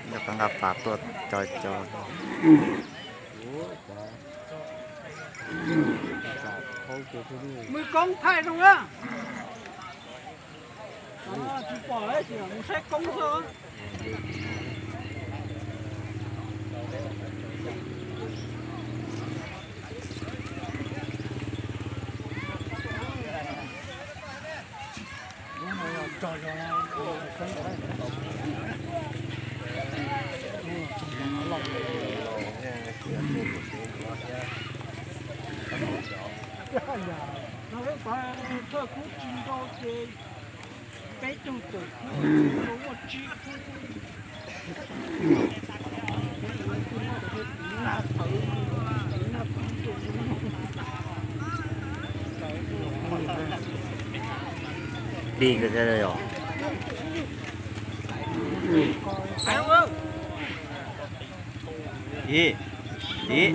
Nyob qab nqaj pas tuaj cov cov. Mus koob thaij zoo na. Tsis pom, mus saib koob xwb. Thawj kub tsis nrau ces peb tug tawm kub muaj tsib kub. Dig kawg thiab yom. Ib, ib.